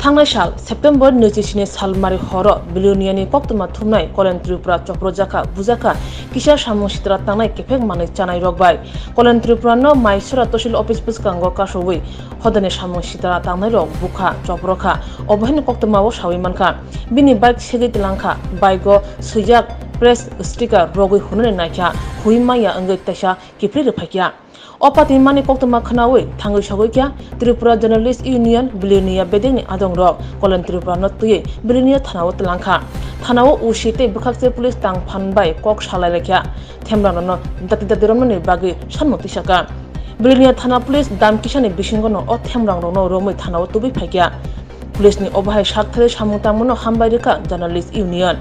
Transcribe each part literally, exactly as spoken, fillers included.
Thangnai sal September nwichi sini salmari horo Biloniani koktwma thumnai Kolen Tripura choprojakha, bujakha kisa samung sitra tangnai kephek manwi chanai rok bai. Kolen Tripura no Maisora Tosil office bwskango kasowi hodani samung sitra tangnai rok bukha, choprokha, obo haino koktwma o sawi mankha. Bini bike segwi tlangkha, bike o swijak press sticker rogwi hunani naikha, hui maya wngwi teisa kiphilwi phaikha. O patimani koktwma khwnawi thangwi sogwi kha Tripura Journalist Union Bilonia bedekni adongrok Kolen Tripura no twiwi Bilonia thanao tlangkha. Thanao O C tei bwkhakse police tangphan bai kok salai laikha. Themrangrokno dati dati romnani bagwi sanmung tisaka. Bilonia thana police dam kisani bisingono o themrangrokno romwi thanao tubui phaikha. Police ni obo hai sak thari samung tangmano hambai rwkha Journalist Union.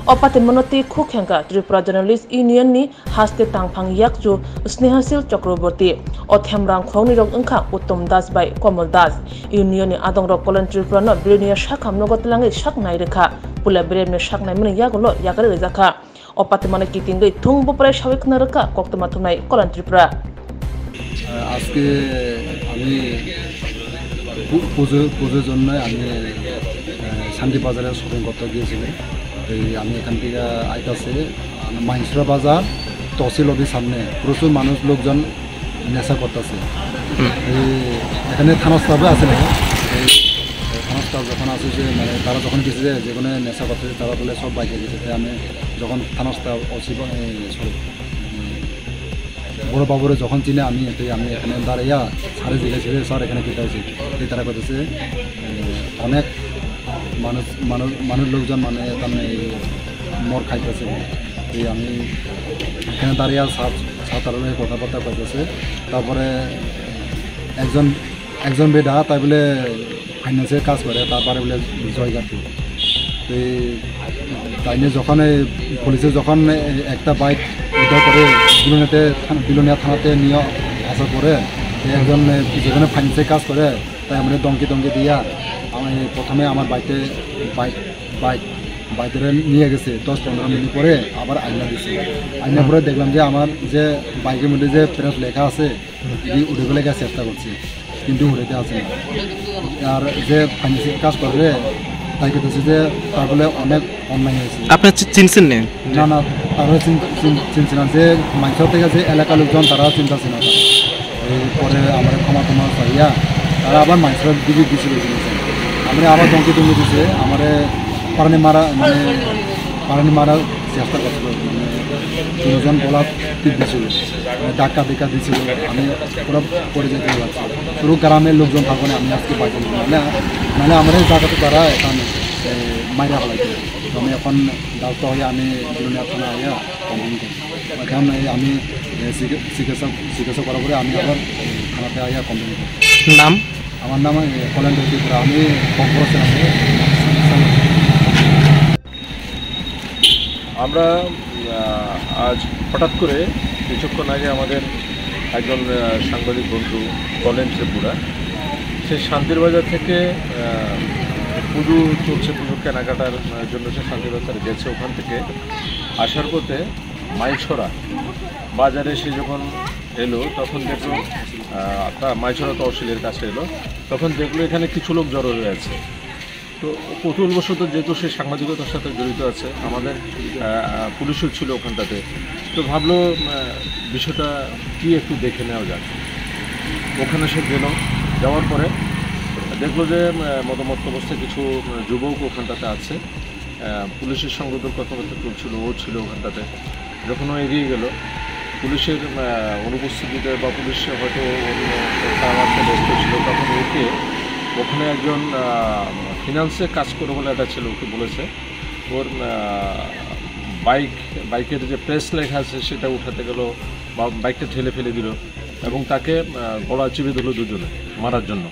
O patimano tei khuk khengkha Tripura Journalist Union ni haste tangphang yakchu Snehasil Chakraborty. O themrang khoroknwi rok wngkha Uttom Das bai Komol Das. Union ni adongrok Kolen Tripura no Bilonia sakam nogo tlangwi sak nai rwkha. Puila beremni sak naimani yagulo yakarwi rwjakha. O patimano kitingwi thung buprai sawi khna rwkha koktwma thumnai Kolen Tripura. আহ, আজকে আমি পু-, পুজো, পুজোর জন্য আমি, আহ, শান্তি বাজারে শপিং করতে গিয়েছিলাম। এই আমি এখান থেকে আইতাছি, আমি মাইনসরা বাজার, তহসিল অফিস সামনে প্রচুর মানুষ, লোকজন নেশা করতেছে। হুম। এই এখানে থানা স্টাফও আছে না, এই থানা স্টাফ যখন আছে যে, মানে, তারা যখন গেছে যে, যেখানে নেশা করতেছে, তারা বলে সব বাইকে গেছে। তাই আমি যখন থানা স্টাফ, ওসি বা-, এই, সরি, উম, বড় বাবুরে যখন চিনে আমি, তো আমি এখানে দাঁড়াইয়া স্যারে জিজ্ঞাসা করি, "স্যার, এখানে কি হয়েছে?" তো তারা বলতেছে, "এ, অনেক মানুষ, মানুষ, মানুষ লোকজন মানে তার মানে এই মদ খাইতেছে।" তো আমি এখানে দাঁড়াইয়া স্যার, স্যার তার লগে কথাবার্তা করতেছে। তারপরে একজন একজন বেটা তাই বলে ফাইন্যান্সে কাজ করে, তারপরে বলে জয়গাঁটি। তো এই তাই নিয়ে যখন এই পুলিশে যখন একটা বাইক উদ্ধার করে বিলোনিয়াতে, বিলোনিয়া থানাতে নিয়ে আসার পরে এই একজন যেখানে ফাইন্যান্সে কাজ করে, তাই আমরা দমকি দমকি দিয়া আমি প্রথমে আমার বাইকে বাইক বাইক বাইক ধরে নিয়ে গেছে। দশ পনেরো মিনিট পরে আবার আইনা দিছে। আইনা পরে দেখলাম যে আমার যে বাইকের মধ্যে যে প্রেস লেখা আছে, এটি উঠে ফেলে গেছে চেষ্টা করছে, কিন্তু উঠাইতে আছে না। আর যে ফাইন্যান্সিং কাজ করে, তাই করতেছে যে তার বলে অনেক অন্যায় হয়েছে। আপনি চি-, চিনছেন নি? না, না, তারা চিন-, চিন-, চিনছে না। যে মাইনসর থেকে যে এলাকার লোকজন, তারা চিনতেছে না। এই পরে আমরা ক্ষমা টমা চাইয়া, তারা আবার মাইনসর দিকে দিছিল জিনিস। আমরা আবার ধমকি টমকি দিছে, আমারে পারানি মারা, মানে, পারানি মারা চেষ্টা করছিল, মানে, তিনজন গলা টিপ দিছিল, মানে, ধাক্কা ধাক্কা দিছিল, আমি পুরো পড়ে যেতে লাগছে। পুরো গ্রামের লোকজন থাকবো না, আমি আজকে বাঁচি না, নাহলে আমার এই জায়গাতে তারা এখন, এ, মাইরা ফেলাইতো। তো আমি এখন ডাক্তার হয়ে আমি বিলোনিয়া থানা আইয়া কমপ্লেন করি। এখন এই আমি, এ, চিকি-, চিকিৎসা, চিকিৎসা করার পরে আমি আবার থানাতে আইয়া কমপ্লেন করি। নাম? আমার নাম, এ, কলেন্দ্র ত্রিপুরা, আমি কক্সবাজার ছিলাম। আমরা, আহ, আজ হঠাৎ করে কিছুক্ষণ আগে আমাদের একজন, আহ, সাংবাদিক বন্ধু কলেন ত্রিপুরা, সে শান্তির বাজার থেকে, আহ, পুজো চলছে, পুজোর কেনাকাটার, আহ, জন্য সে শান্তির বাজারে গেছে। ওখান থেকে আসার পথে মাইছড়া বাজারে সে যখন এলো, তখন দেখলো, আহ, তা মাইছড়া তহসিলের কাছে এলো, তখন দেখলো এখানে কিছু লোক জড়ো হয়ে আছে। তো কৌতূহলবশত যেহেতু সে সাংবাদিকতার সাথে জড়িত আছে, আমাদের, আহ, আহ, পুলিশও ছিল ওখানটাতে, তো ভাবলো, আহ, বিষয়টা কি একটু দেখে নেওয়া যাক। ওখানে সে গেল, যাওয়ার পরে দেখলো যে, আহ, মদমত্ত অবস্থায় কিছু, আহ, যুবক ওখানটাতে আছে। আহ, পুলিশের সঙ্গে তো কথাবার্তা চলছিল, ও ছিল ওখানটাতে। যখন ও এগিয়ে গেল, পুলিশের, আহ, অনুপস্থিতিতে বা পুলিশ হয়তো অন্য কারণে ব্যস্ত ছিল, তখন ওকে ওখানে একজন, আহ, ফিনান্সে কাজ করে বলে একটা ছেলে ওকে বলেছে, ওর, আহ, বাইক, বাইকের যে প্রেস লেখা আছে সেটা উঠাতে গেল বা বাইকটা ঠেলে ফেলে দিল এবং তাকে, আহ, গলা চিপে ধরলো দুজনে মারার জন্য।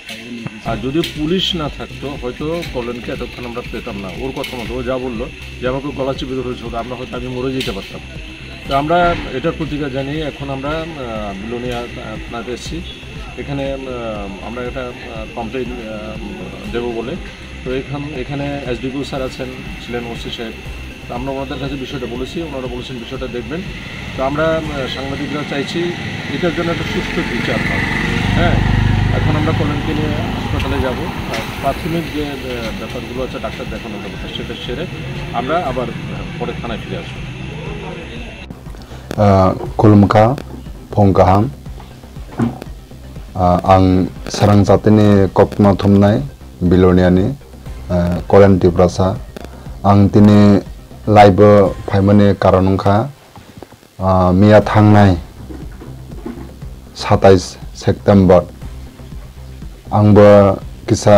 আর যদি পুলিশ না থাকতো, হয়তো কলেনকে এতক্ষণ আমরা পেতাম না। ওর কথা মতো ও যা বললো যে আমাকে গলা চিপে ধরেছে, আমরা হয়তো আমি মরে যেতে পারতাম। তো আমরা এটার প্রতিকার জানিয়ে এখন আমরা, আহ, বিলোনিয়া, আহ, থানাতে এসেছি। এখানে, আহ, আমরা একটা, আহ, কমপ্লেন, আহ, দেবো বলে। তো এখান-, এখানে এসডিপিও স্যার আছেন, ছিলেন ওসি সাহেব। তো আমরা ওনাদের কাছে বিষয়টা বলেছি, ওনারা বলেছেন বিষয়টা দেখবেন। তো আমরা, আহ, সাংবাদিকরা চাইছি এটার জন্য একটা সুষ্ঠু বিচার হয়। হ্যাঁ, এখন আমরা কল্যাণকে নিয়ে হাসপাতালে যাব। আর প্রাথমিক যে, আহ, ব্যাপারগুলো আছে ডাক্তার দেখানোর ব্যাপারটা, সেটা সেরে আমরা আবার, আহ, পরে থানায় ফিরে আসবো। Ah, khulumkha, phung kaham. Ah, ang Sarang Chatini koktma thumnai Biloniani, ah, Kolen Tiprasa. Ang tini live-o phaimani karon wngkha, ah, miya thangnai satais September. Ang bo kisa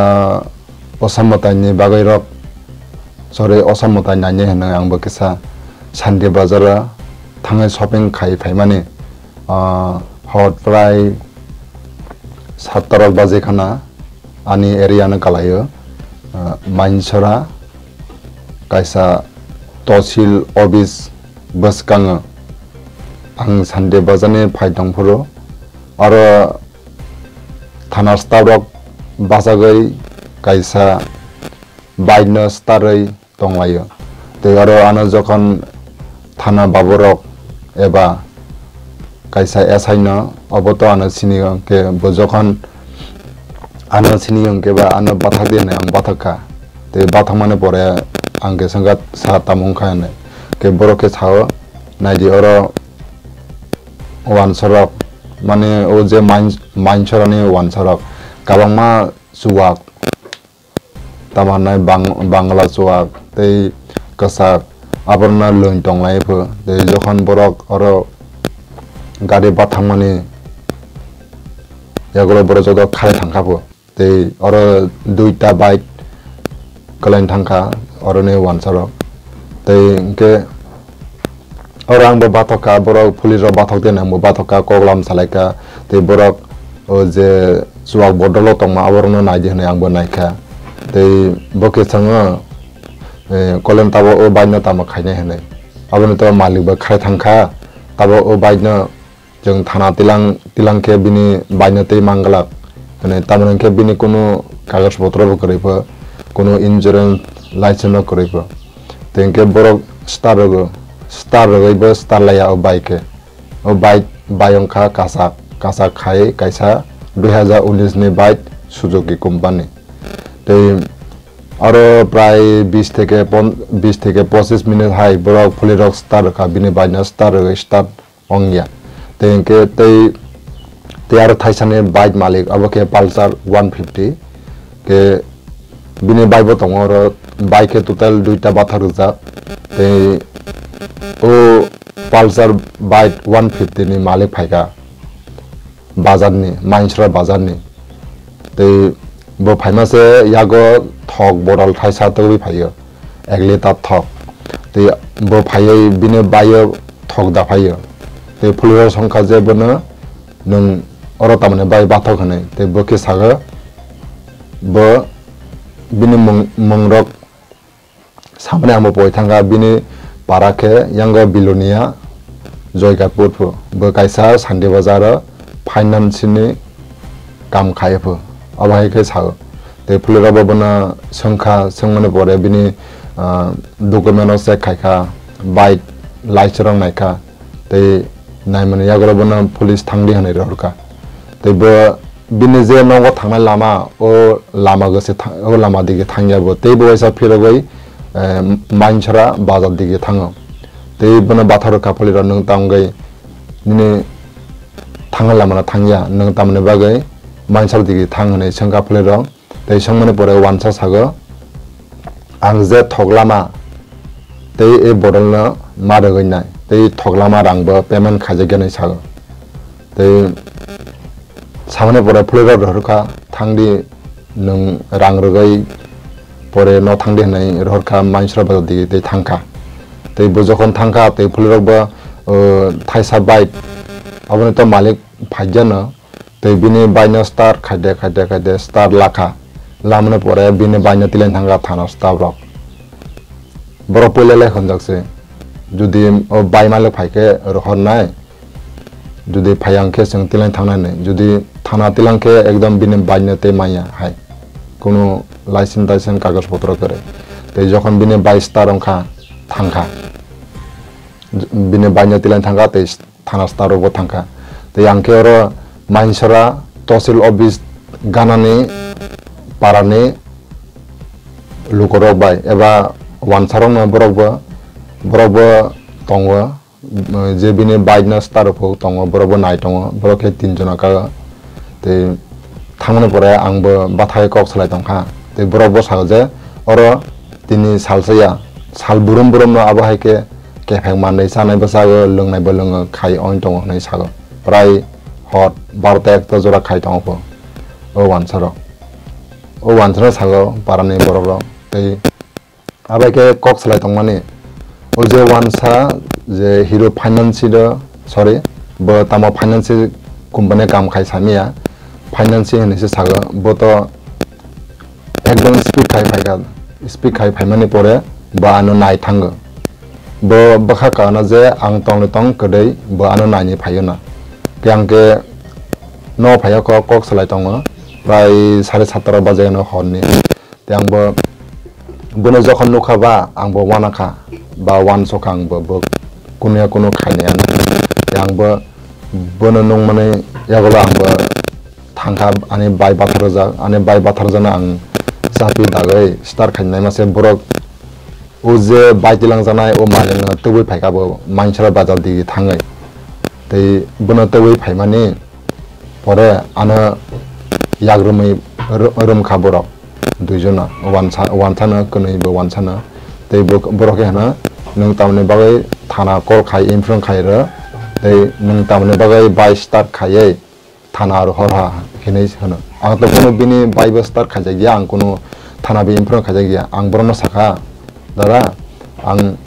osamwtaini bagwi rok, sorry, osamwtai nainai hwnwi ang bo kisa Shanti Bazar o thangwi shopping khai phaimani. Ah, hor prai satta rok baje khana ani area no kalaio, ah, Mainsora kaisa tosil office bwskango ang Shanti Bazar ni phai tongphuru oro thana staff rok bachagwi kaisa bike no starwi tonglaio. Tei oro ano jokhon thana baborok eba kaisa S I no obo to ano sini hwnkhe bo jokhon ano sini hwnkhe ba ano bathak di hinwi ang bathak kha. Tei bathak mani pore ang khe swngkha sa tamo wngkha hinwi. Khe borok khe sao, "Naidi oro uansarok, mane o je main-, mainsarani uansarok, kabangma chuwak." Tamo hwnwi bang-, bangla chuwak tei kwchak aborokno lwng tonglai pho. Tei jokhon borok oro gari bathangmani yagulo borok joto kharwi thangkha pho. Tei oro duita bike kwlaina thangkha oroni uansarok. Tei hwnkhe oro ang bo bathok kha, borok police rok bathok de hinwi ang bo bathok kha, kok lam salai kha. Tei borok o je chuwak bodol o tongma aborokno nai di hinwi ang bo nai kha. Tei bo khe swngo, eh, Kolen tabo o bike no tamo khainai hinwi. Aboni to malik bo khai thang kha, tabo o bike no chwng thana tilang, tilang khe bini bike no tei manglak hinwi. Tamoni hwnkhe bini kunu kagoj potro bo kwrwi pho, kunu insurance license no kwrwi pho. Tei hwnkhe borok start rwgo, start rwgwi bo start laiya o bike khe. O bike, bike wngkha kasak, kasak khai kaisa dui hazar unis ni bike Suzuki company. Tei aro prai bis theke pon-, bis theke pochis minute hai borok police rok start rwkha, bini bike no start rwgwi start ongya. Tei hwnkhe tei, tei aro thaisani bike malik, abo khe Pulsar one fifty. Khe bini bike bo tongo oro, bike khe total duita bathak rijak. Tei o Pulsar bike one fifty ni malik phaikha bazarni, Mainsra bazarni. Tei bo phaima se yago thok bodol thaisa togwi phaio, ek litar thok. Tei bo phaiwi bini baio thok da phaio. Tei police rok songkha je bono, "Nwng oro tamoni bai bathok?" hinwi. Tei bo khe sago, bo bini mung, mung rok samani ang bo poi thangkha, bini para khe yango Bilonia, Joygatpur pho. Bo kaisa Shanti Bazar o finance ni kam khai pho. Abo hai khe sao. Tei police rok bo bono swngkha, swngmani pore bini, ah, document rok check khai kha, bike license rok nai kha. Tei naimani yagulo bono police thangdi hinwi rohorkha. Tei bo bini je nogo thangnai lama, o lama gose tha-, o lama dige thangya bo. Tei bo waisa phirogwi, eh, Mainsra bazar dige thango. Tei bono batharo kha police rok, "Nwng tamo wngwi nini thangnai lama no thangya, nwng tamoni bagwi Mainsra dige thang?" hinwi swngkha police rok. Tei swngmani pore uansa sago, "Ang je thok lama tei e bodol no ma rwgwi nai, tei thok lama rang bo payment khaijak ya," hinwi sago. Tei samani pore police rok rohorkha, "Thangdi, nwng rang rwgwi pore no thangdi," hinwi rohorkha, Mainsra bazar dige tei thangkha. Tei bo jokhon thangkha, tei police rok bo, o, thaisa bike, aboni to malik phaijano. Tei bini bike no start khaide, khaide, khaide start lakha. Lamani pore bini bike no tilaini thangkha thana staff rok. Borok puila le hwnjak se, "Jodi o bike malik phaikhe rohornai, jodi phaiya hwnkhe chwng tilaini thangnai," hinwi. Jodi thana tilang khe ekdom bini bike no tei manya hai. Kunu license taisen kagoj potro kwrwi. Tei jokhon bini bike start wngkha, thangkha. Bini bike no tilaini thangkha tei thana start rogo thangkha. Tei ang khe oro Mainsra tosil office ganani parani lukurok bai eba wansarokno borokbo, borokbo tongo, je bini bike no start rwphuru tongo, borokbo nai tongo, borok khe tin jona kago. Tei thangmani pore angbo bathai kok salai tongkha. Tei borokbo sago je oro tini salsa ya, sal burum burum no abo hai khe kephek manwi chanai bwchago, lwngnai bo lwngo, khai oi tongo hwnwi sago. Prai hor barota ekta jora khai tongo pho o wansarok. O wansarok sago parani borokrok. Tei abai khe kok salai tongmani. O je wansa je Hero Finance do, sorry, bo tamo finance company kam khai samiya, finance hinwi se sago, bo to ekdom speed khai phaikha, speed khai phaimani pore bo ano nai thango. Bo bwkha kana je ang tongni tong kwdwi bo ano naini phaio na. Khe ang khe no phaio kok, kok salai tongo, prai sare satta baje no horni. Tei ang bo, bono jokhon nukha ba, ang bo uanakha, ba uansukha ang bo, bo kunu ya kunu khainai ano. Tei ang bo, bono nungmani yagulo ang bo thangkha, ani bai batharjak, ani bai batharjakno ang chapi dagwi start khainai mase borok o je bai tilangjaknai o malik no tubui phaikha bo Mansara bazar digi thangwi. Tei bono tubui phaimani pore ano yagrumwi ro-, romkha borok duijono, wansa, wansano, kwnwi bo wansano. Tei bo-, borok khe hwno, "Nwng tamni bagwi thana call khai, improng khai rw, tei nwng tamni bagwi bai start khaiwi thana rohor ha," hinwi hwno. Ang to kunu bini bai bo start khaijak ya, ang kunu thana bo improng khaijak ya. Ang borokno sakha, "Dada, ang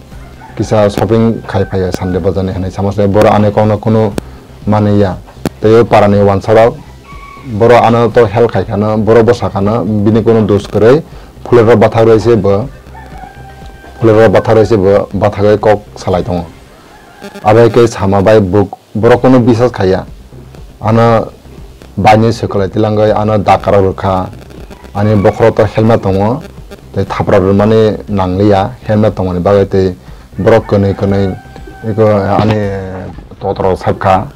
kisa shopping khai phaiya Sunday bazar ni," hinwi sama se borok ani kokno kunu mani ya. Tei o parani wansarok borok ano to help khai khano, borok bo sakhano, bini kunu dos kwrwi, phulerok bathak rwi se bo, phulerok bathak rwi se bo bathagwi kok salai tongo. Abo hai khe sama bai bo-, borok kunu bisas khaiya. Ano baini swkhlai tilangwi ano dakra rwkha. Ani bokhorok to helmet tongo. Tei thapra rwmani nangliya helmet tongmani bagwi tei borok kwnwi kwnwi eko ani totra sepkha.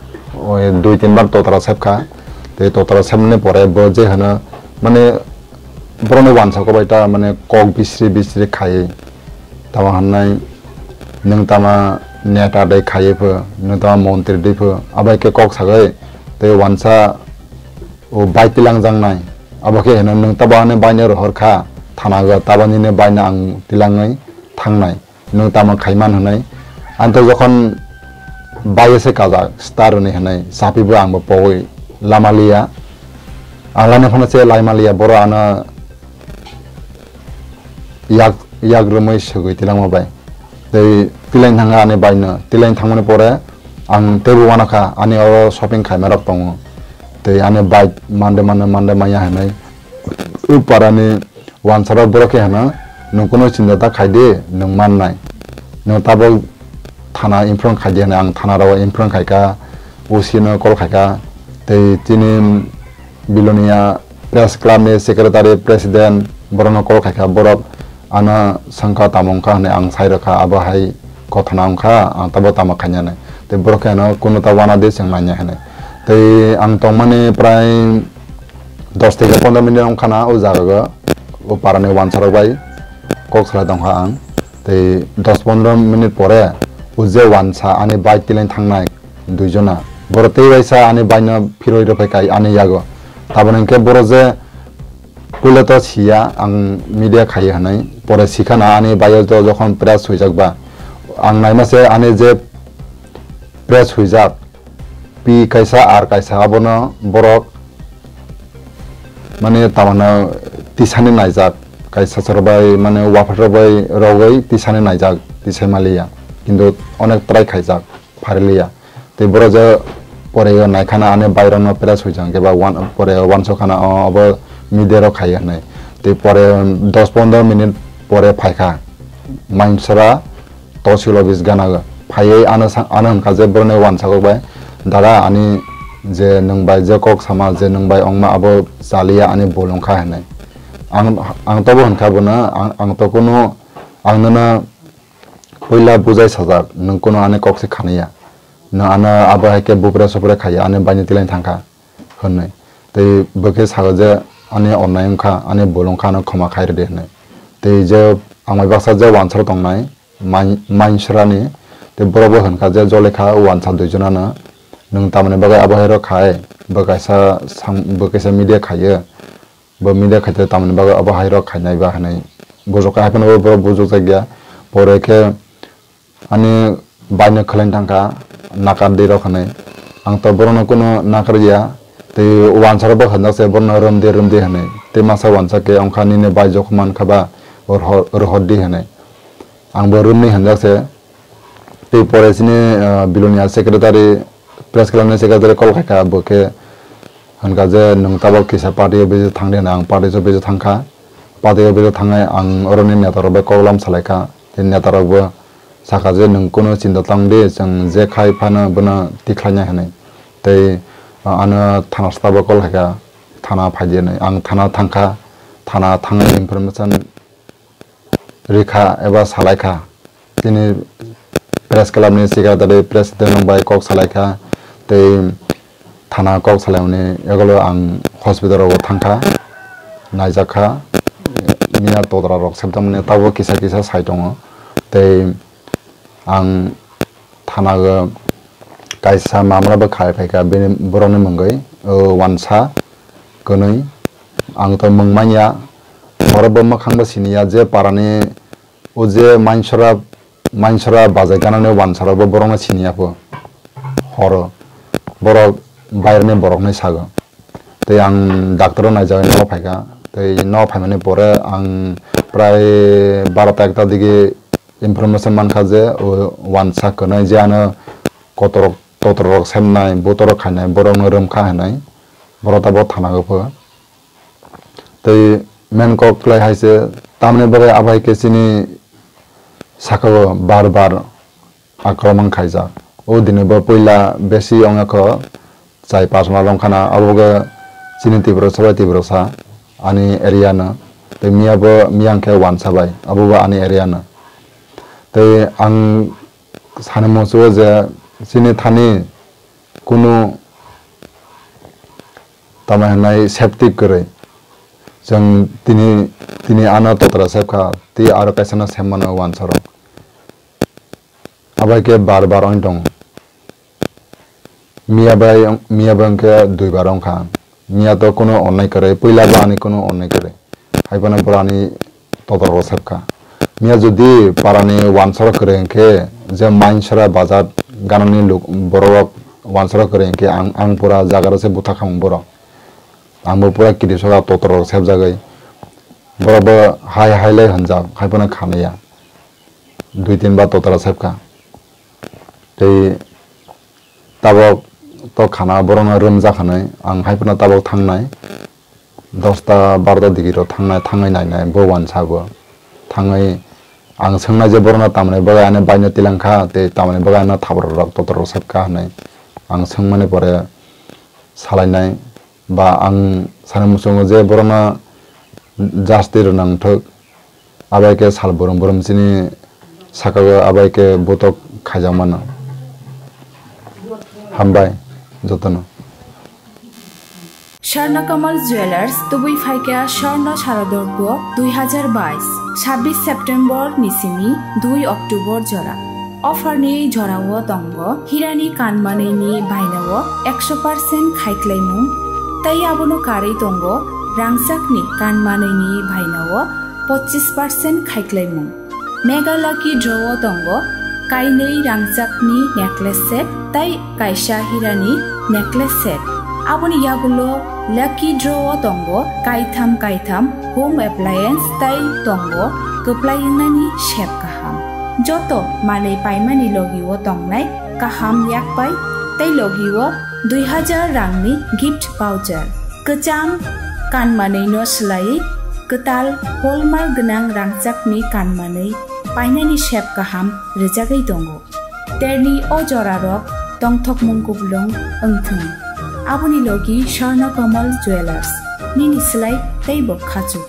O dui tin bar totra sepkha. Tei totra sepmani pore bo je hwno mane borokni wansako bai ta mane kok bisri bisri khaiwi tamo hwnwi nwng tamo neta dai khaiwi pho, nwng tamo montri dwi pho, abo hai khe kok sagwi tei wansa o bai tilangjaknai. Abo khe hwnwi nwng tabo ani baino rohor kha, thana go tabo nini baino ang tilangwi thangnai. Nwng tamo khaiman hwnwi. Ang to jokhon bai se kajak star hwnwi hwnwi chapi bo ang bo pogwi lama liya. Ang lani phano se laima liya, borok ano yak, yak rwmwi swgwi tilangma bai. Tei tilain thangkha ani baino. Tilain thangmani pore ang teibo uanakha ani oro shopping khaimarok tongo. Tei ani bike mande mande mande manya hwnwi. O parani wansarok borok khe hwno, "Nwng kunu chinta ta khai di, nwng mannai. Nwng tabok thana improng khai di," hwnwi ang thana rao improng khaikha, O C no call khaikha. Tei chini Bilonia Press Club ni secretary, president, borokno call khaikha, borok ano swngkha tamo wngkha hwnwi ang sai rwkha, abo hai kothana wngkha, ang tabo tamo khainani. Tei borok khe ano kunu ta uana di chwng nanya hwnwi. Tei ang tongmani prai dos theke pondro minute wngkha na o jaga o, o parani wansarok bai kok salai tongkha ang. Tei dos pondro minute pore o je wansa ani bike tilain thangnai, duijona. Borok tei waisa ani bike no phiroi rwphai kai ani yago. Taboni hwnkhe borok je puila to siya ang media khaiya hwnwi. Pore sikhana ani bike o jokhon press huijak ba. Ang naima se ani je press huijak, P kaisa R kaisa abono borok mane tamano tisani naijak. Kaisa chwrwbai mane waphatrok bai rogwi tisani naijak, tisai maliya. Kintu onek try khaijak. Phariliya. Tei borok je pore o naikhana ani bairokno press huijak hwnkhe ba wan-, pore o uansukhana o obo media rok khaiya hwnwi. Tei pore dos pondro minute pore phaikha Mansara Tosil office gana phaiwi ano sa-, ano hwnkha je borokni uansukgwi bai, "Dada, ani je nwng bai je kok sama je nwng bai wngma abo chaliya ani bul wngkha," hwnwi. Ang, ang tobo hwnkha bono, ang, ang to kunu, ang nono Puila bujai sajak, nwng kunu ani kok se khaniya. Nwng ano abo hai khe bupre supre khaiya, ani baini tilaini thangkha, hwnwi. Tei bo khe sago je ani onnai wngkha, ani bul wngkha, ano khoma khai rwdi hwnwi. Tei je ang bai baksa je wansaro tongnai, main-, mainsrani, tei borok bo hwnkha je jolikha wansa duijonano, "Nwng tamoni bagwi abo hai rok khai?" Bo kaisa sam-, bo kaisa media khaiyo, bo media khaite tamoni bagwi abo hai rok khainai ba hwnwi bujukha, hai phano borok bujukjakya. Pore khe ani baino khwlaini thangkha, nakar di rok hwnwi. Ang to borokno kuno nakar ya. Tei wansaro bo hwnjak se borokno rwmdi, rwmdi hwnwi. Tei masa wansa khe wngkha nini bai jokhon mankha ba rohor-, rohordi hwnwi. Ang bo rwmni hwnjak se. Tei pore chini, ah, Bilonia secretary, press club ni secretary call khaikha, bo khe hwnkha je, "Nwng tabok kisa party o bisi thangdi," hwnwi. Ang party o bisi thangkha. Party o bisi thangnai ang oroni neta rok bai koklam salaikha. Tei neta rok bo sakha je, "Nwng kunu chinta tangdi, chwng je khai phano bono tikhlainai," hwnwi. Tei, ah, ano thana sita bo call khaikha, "Thana phaidi," hwnwi. Ang thana thangkha, thana thangwi information rikha eba salaikha. Chini press club ni secretary president rok bai kok salaikha, tei thana kok salaimani yagulo ang hospital rogo thangkha, naijakha, miya totra rok sebjakmani tabuk kisa kisa sai tongo, tei ang thana o kaisa mamla bo khai phaikha bini borokni mungwi, o wansa kwnwi, ang to mung manya, borok bo mwkhang bo siniya je parani o je mainsora, mainsora bajai ganani wansarok bo borokno siniya pho. Horo borok baireni boroknwi sago. Tei ang doctor o naijagwi nogo phaikha. Tei nogo phaimani pore ang prai barota ekta digi information mankha je o wansa kwnwi je ano kotorok, totorok semnai, butorok khainai, borokno rwmkha hinwi. Borok tabok thana o pho. Tei main kok klai hai se, tamni bagwi abai khe chini sakao bar bar akromon khaijak. O dini bo puila besi ongya kho chai pas mal wngkhana, abo bo chini Tiprasa bai Tiprasa ani area no. Tei miya bo, miya hwnkhe wansa bai, abo bo ani area no. Tei ang sani muchungo je chini thani kunu tamo hwnai septic kwrwi. Chwng tini, tini ano totra sepkha, tei aro kaisa no semmano wansaro. Abai khe bar bar wng tongo. Miya bai, miya bai wngkhe dui bar wngkha. Miya to kunu onnai kwrwi, puila bo ani kunu onnai kwrwi. Hai phano borok ani totorok sepkha. Miya jodi parani wansaro kwrwi hwnkhe, je mainsora bazar ganani lok-, borok wansaro kwrwi hwnkhe ang, ang pura jaga rok se butha khamung borok. Ang bo pura kiri soka totorok sepjagwi. Borok bo hai hai lai hwnjak, hai phano khanaya. Dui tin ba totora sepkha. Tei tabok to khana borokno rwmjak hinwi ang hai phano tabok thangnai. Dosta barota digi rok thangnai, thangwi nainai bo wansa bo. Thangwi ang swngnai je borokno tamni bagwi ani baino tilangkha tei tamni bagwi ano thabrok rok totorok sepkha hinwi ang swngmani pore salainai. Ba ang sani muchungo je borokno jasti rwna wngthok, abai khe sal brum brum chini sakao abai khe botok khaijak mano. Hambai jotono. Swarna Kamal Jewelers, tubui phaikha Swarna Sharadorpo dui hazar bais, sabbish September ni simi dui October jora. Offer ni jorao tongo hirani kanmanwi ni bainao ekso percent khaiklaimung, tei abono karwi tongo rangchakni kanmanwi ni bainao pochis percent khaiklaimung. Mega Lucky Draw o tongo kainwi rangchakni necklace set tei kaisa hirani necklace set. Aboni yagulo Lucky Draw o tongo kaitham kaitham home appliance tei tongo kwplai wngnani sep kaham. Joto manwi paimani logi o tongnai kaham yakpai tei logi o dui hazar rangni gift voucher. Kwcham kanmanwi no swlaiwi kwtal hallmark gwnang rangchakni kanmanwi painani sep kaham rwjagwi tongo. Terni o jorarok tongthokmung kuplung wngthung. Aboni logi Swarna Kamal Jewelers, nini swlai teibo khachuk.